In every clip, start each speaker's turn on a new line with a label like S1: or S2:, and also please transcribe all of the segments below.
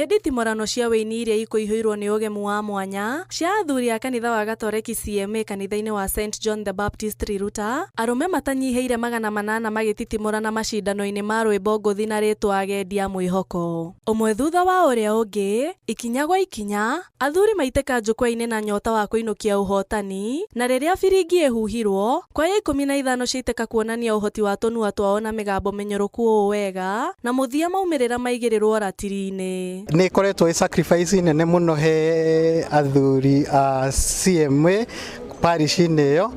S1: Nditimũrano cia wĩini iria ikũihũirwo nĩ ũgemu wa mwanya cia athuri a kanitha wa Gatoreki CMA kanitha-inĩ wa St John the Baptist Riruta, arũme matanyihĩire 800 magĩtitimũrana macindano-inĩ ma rwĩmbo ngũthi na rĩtwa Agendi a Mwĩhoko. Ũmwe thutha wa ũrĩa ũngĩ, ikinya gwa ikinya, athuri maitĩka njukwa-inĩ na nyota wa kũinũkia ũhotani, na rĩrĩa biringi ĩhuhirwo, kwaya 15 ciaitĩka kuonania ũhoti wa tũnua twao na mĩgambo mĩnyoroku ũũ wega, na mũthia maumĩrĩra maigĩrĩrwo ratiri-inĩ.
S2: Nĩ ĩkoretwo ĩ sacrifice nene mũno he athuri a CMA parish-inĩ ĩyo,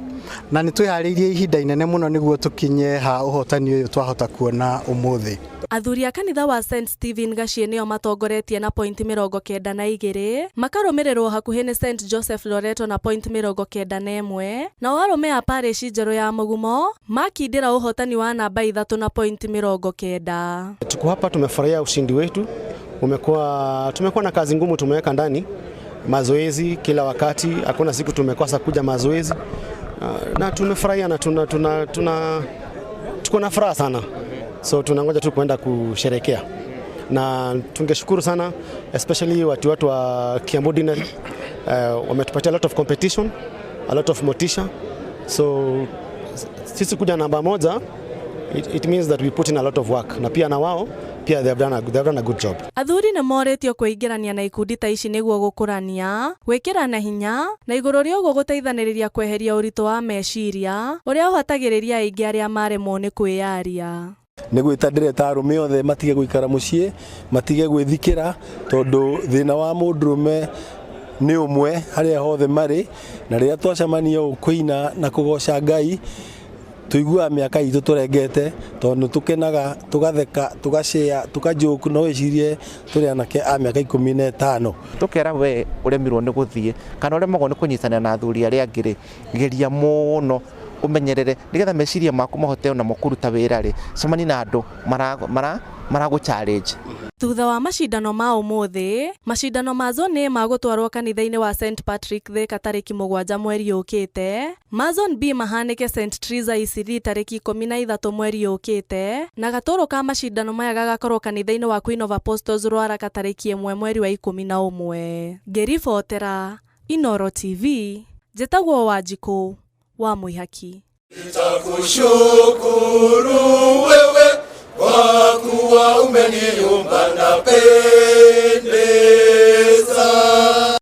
S2: na nĩ twĩharĩirie ihinda inene mũno nĩguo tũkinye ha ũhotani ũyũ twahota kuona ũmũthĩ.
S1: Athuri a kanitha wa St Stephen Gaciĩ nĩo matongoretie na pointi 92, makarũmĩrĩrwo hakuhĩ nĩ St Joseph Loreto na pointi 91, nao arũme a parish njerũ ya Mũgumo makindĩra ũhotani wa namba 3 na pointi 90.
S3: Tuko hapa tumefurahia ushindi wetu. Tumekuwa na kazi ngumu tumeweka ndani mazoezi kila wakati, hakuna siku tumekosa kuja mazoezi, na tumefurahia na tuko na furaha sana, so tunangoja tu kuenda kusherekea, na tungeshukuru sana especially watu wa Kiambu Deanery, wametupatia a lot of competition, a lot of motisha, so sisi kuja namba 1 it means that we put in a lot of work, na pia na wao pia they have done a good job.
S1: Athuri nĩ morĩtio kwĩingĩrania na ikundi ta ici nĩguo gũkũrania, gwĩkĩrana hinya na igũrũ rĩa ũguo gũteithanĩrĩria kweheria ũritũ wa meciria ũrĩa ũhatagĩrĩria aingĩ arĩa maremwo nĩ kwĩyaria.
S4: Nĩ gwĩta ndĩreta arũme othe matige gũikara mũciĩ, matige gwĩthikĩra, tondũ thĩna wa mũndũrũme nĩ ũmwe harĩa hothe marĩ, na rĩrĩa twacemania ũũ kũina na kũgoca Ngai, tũiguaga mĩaka itũ tũrengete, tondũ tũkenaga, tũgatheka, tũgacĩa, tũkajoke, no wĩcirie tũrĩ anake a mĩaka 15.
S5: Tũkera we ũremirwo nĩ gũthiĩ kana ũremagwo nĩ kũnyitanĩra na athuri arĩa angĩ rĩ, geria mũno ũmenyerere nĩgetha meciria maku mahote onamo kũruta wĩra rĩ, cemania na andũ maragũ challenge.
S1: Thutha wa macindano ma ũmũthĩ, macindano ma Zone A magũtwarwo kanitha-inĩ wa St Patrick Thika tarĩki 7 mweri ũkĩte, ma Zone B mahanĩke St Teresa Eastleigh tarĩki 13 mweri ũkĩte, na gatũrũ ka macindano maya gagakorwo kanitha-inĩ wa Queen of Apostles Ruaraka tarĩki 1 mweri wa 11. Ngĩribotera Inooro TV, njĩtagwo Wanjikũ wa Mwĩhaki.
S6: Nitakushukuru wewe kwa kuwa umeniumba napendeza.